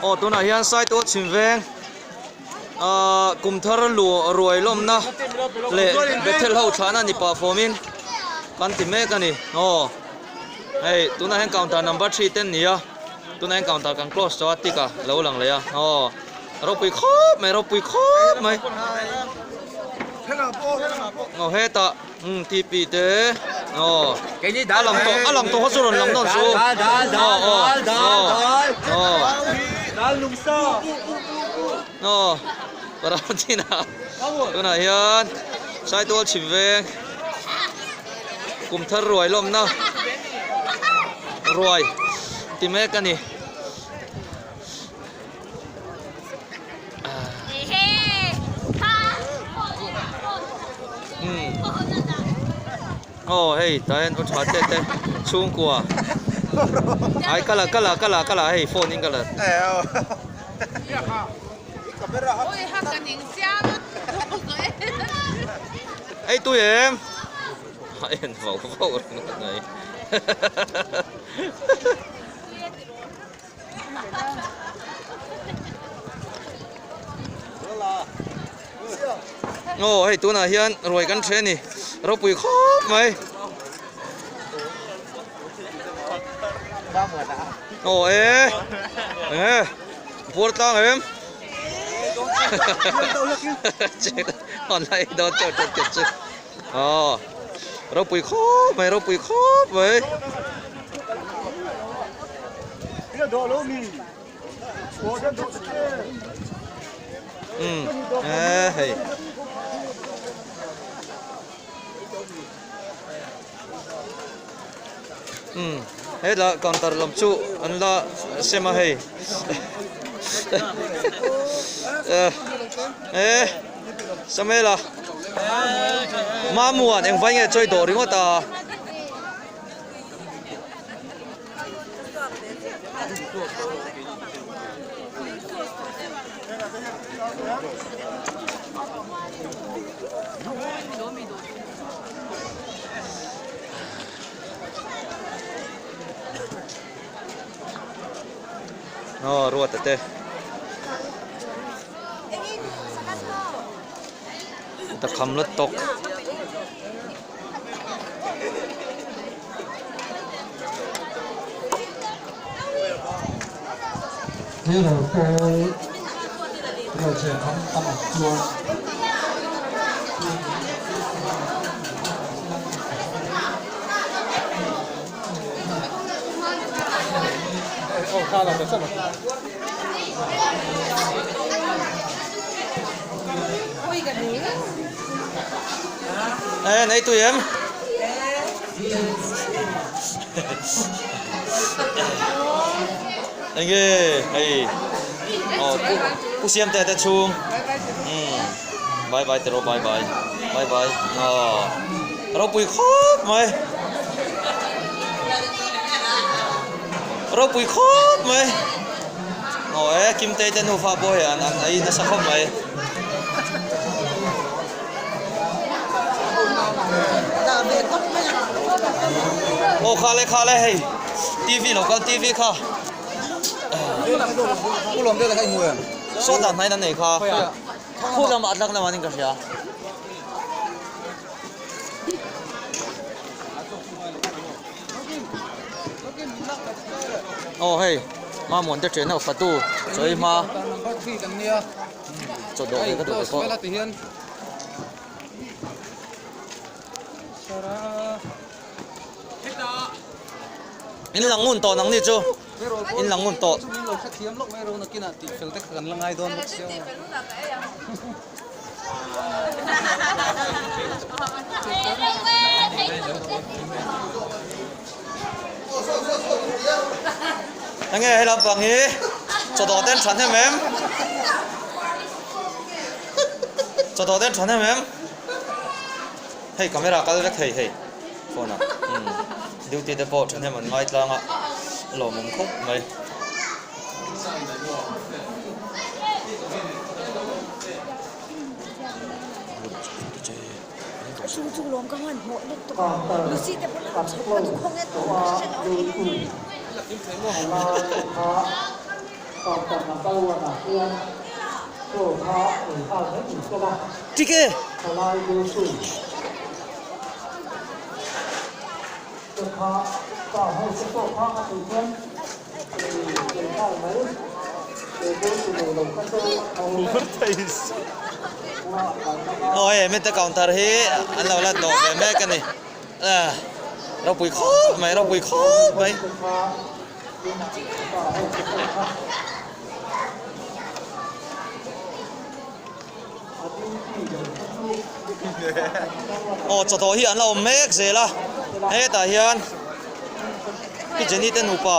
Aw tunah hian Saitual chhim veng ahh kum thar ruai lawmna leh Bethel ho thlahna ni pah fawmin kan ti mek a ni. Aw hei tunah hian counter number three te an ni a, tunah hian counter kan close tawh a tik a lo lang leh a. Aw ropui khawp mai ropui khawp mai. Aw hetah. Umm TP te aw a lang tawh a lang tawh kha chu rawn lang dawn chu aw aw aw aw Paramchina tunah hian Saitual chhim veng kum thar ruai lawmna ruai ti mek a ni. Aw hei tah hian u tha te te chhungkua ai ka la ka la ka la ka la hei phone in ka la. Ei tui em a en vauh vauh ringawt mai. Aw hei tunah hian ruai kan ṭhe a ni ropui khawp mai aw e enge buar tlang em online dawn chauh chauh chu aw ropui khawp mai ropui khawp mai. Umm e hei umm hetah counter lam chu an la sem a hei e Samuel a Mamuan engvai nge chawi dawh ringawt a. Aw ruata te ta kham la tawk. Hero pawl rualcheng kham tam ang chuan Ê nei tui em enge hei aw pu pu siam te te chhung umm bye bye tiraw bye bye bye bye aw ropui khawp mai ropui khawp mai aw e kimtei te nufa pawh hei an an ei nasa khawp mai. Aw kha le kha le hei TV lo kal TV kha saw dan hnai nan nei kha khu lamah a tlak lamah in ka hria. Aw hei Mamuan te ṭhen ho fatu chawi hma. Chaw dawh ve ka duh ve pawh. In lang ngun tawh nang ni chu in lang ngun tawh. Enge he lampang hi chaw dawh ten than em em chaw dawh ten than em em hei camera kal vek thei hei phone ah umm duty te pawh thahnem an ngai tlang a a lawmawm khawp mai. Tike. Aw hei mite counter hi an lo la dawh ve mek a ni ropui khawp mai ropui khawp mai. Aw chawdawh hi an la awm mek zel a hetah hian pi Jenny te nupa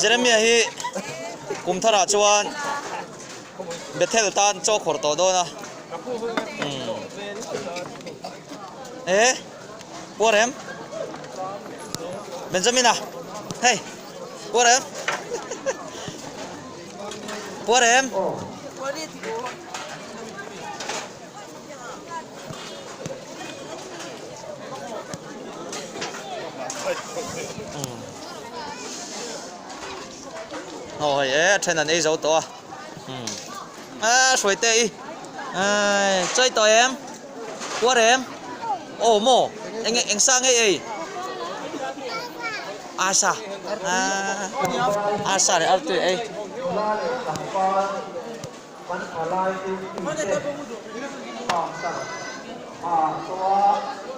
Jeremia hi kum tharah chuan Bethel tan chaw khawrh tawh dawn a e puar em Benjamin a hei puar em puar em. Aw hei e a then an ei zo tawh a a hruai te i chai tawh em puar em aw maw eng eng sa ngei ei asa asa leh artui ei. Kan tha lai chu tute counter ah tawh a.